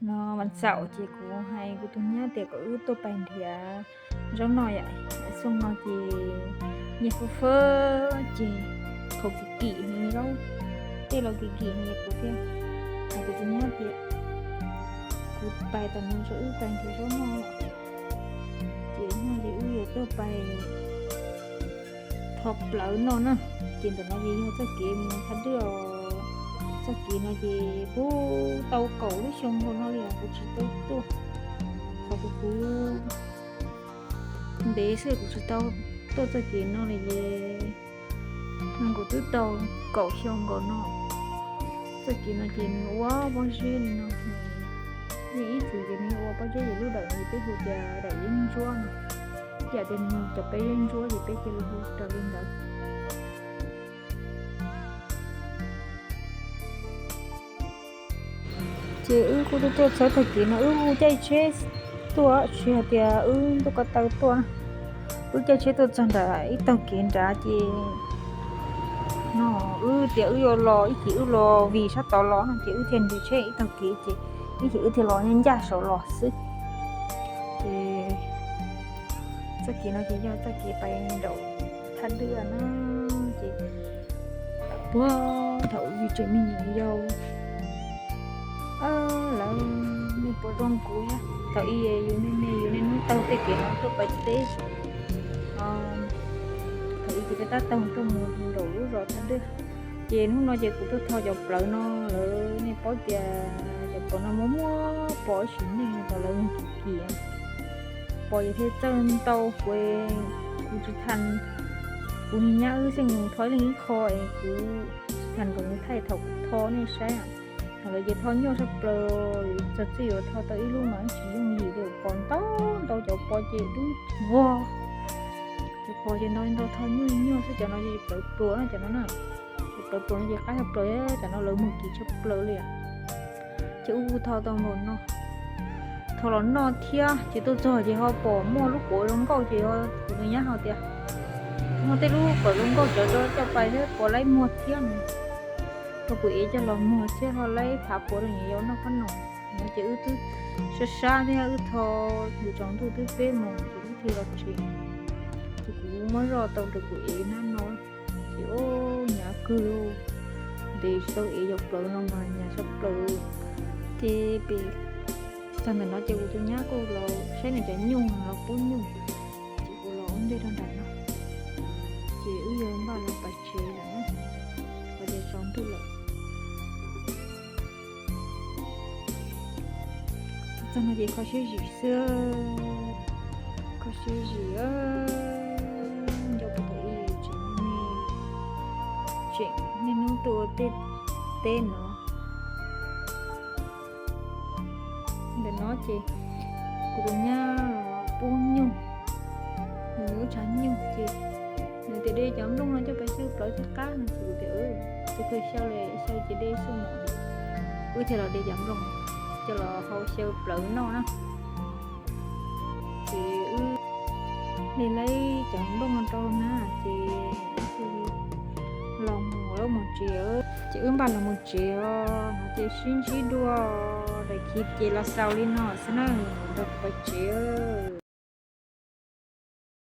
No mas xaum ces kuv hais kuv tus nyab tias kom wb tuaj pais nrhiav zaub noj yom. Xyoo no ces nyiaj fab fab ces qhov kim kim no zaub tej los kim kim no kuv thiaj hais kuv tus nyab tias kuv pais tam no rau wb pais nrhiav zaub noj. Ces no ces wb yuav tuaj pais tho plawv no na. Ces ntawm no ces yog txoj kev mus Thaj Dwj os. Txoj kev no ces puag tau kaum lub xyoo nkaus no li kuv tsis tau tuaj. Qhov kuv kuv ntev xwb kuv tsis tau tuaj txoj kev no li ces no kuv twb tau kaum xyoo nkaus no. Txoj kev no ces nws ua pob zeb li no. Ib txwm ces nws ua pob zeb ces lub dawm no ces peb hu tias dawm yeeb ntsuab no. Yam tias nws cov peb yeeb ntsuab ces peb cia li hu raws li ntawd. Ces wb kuj tuaj tuaj txog tag kis no wb hu caij tsheb tuaj tsis hais tias wb ntuj ko taw tuaj na. Wb caij tsheb tuaj txog nram ib tag kev nrad ces no wb tias wb yuav los ib chim wb los vim sab tod los no ces wb thiaj nrhiav tsheb ib tag kev ces ib chim wb thiaj los ncaj saud los xwb. Ces txoj kev no ces yog txoj kev pais nraum Thaj Dwj no ces puag thaum yus tseem me nyuam yaus lawm nej puas zoo kuv thiab. Thaum ub yus me me yus niaj hnub taug tej kev no tuaj pais teb. Thaum ub ces peb tab taug tuaj mus nraum lub zos Thaj Dwj. Ces hnub no ces kuv tuaj tho cov plawv no lawm, nej paub tias cov plawv no muaj muaj pos ib sim neej no tau lawv mus kim kim. Pos ces thiaj txawj ntau kuv, kuv tsis tha, kuv niag nyab wb xeej mus tho ib leeg ib qho es kuv tha kom nws thaij thaum kuv tho nej saib. Thaum lawv ces tho nyuaj sab plaws, txog txij yuav tho tau ib lub mas tsis yooj yim li, pos ntau ntau, cov pos ces dub vog. Cov pos ces ntau ntau, tho nyuaj nyuaj xwb, cov no ces plawv pluas no, cov no na. Cov plawv pluas no ces qab tshaj plaws, cov no lawv mus kim tshaj plaws li. Ces wb tho tau npaum no, tho los noj thiab. Ces tuaj txog ces ho pom muaj lub quav zoo nkauj ces kuv tus nyab hais tias, muaj tej lub quav zoo nkauj tsawv rau coj pais thiab puas laib muag thiab no. Rau kuv ev coj los muag thiab ho laib phav quav rau niam yau noj qab no. No ces wb twb sab sab thiab wb tho, yus tsaus ntuj twb peb moos ces wb thiaj los tsev. Ces kuv muab zoj tau rau kuv ev hnab no. Ces ub, hnyav kawg li, ntev tsis tau ev cov plawv no mas hnyav tshaj plaws. Ces pem txog ntawm no ces kuv tus nyab kuj los saib nws cov nyuj, los pub nyuj. Ces kuv los ua ntej rau nram no, ces wb yuav npaj los pais tsev lawm na, los tias tsaus ntuj lawm. Txog no ces kho siab zim xwb, kho siab zim, nco puag thaum ub tseem me, tseem niaj hnub tuaj ua tej teb no. Ntawm no ces kuv tus nyab los pub nyuj, nws lub tshav nyuj ces nws tias de cov nplooj no coj pais xyaw plawv thiaj qab no ces kuv tias, tus kawg xyaw li, xyaw ces de xwb mas. Wb thiaj los de cov nplooj coj los hau xyaw plawv noj na. Ces wb de laib cov nplooj no rau na ces wb thiaj li los mus, los mus tsev. Ces wb npaj los mus tsev os, no ces sib ntsib dua daim khiv ces los xaus li no xwb na, nrog pais tsev.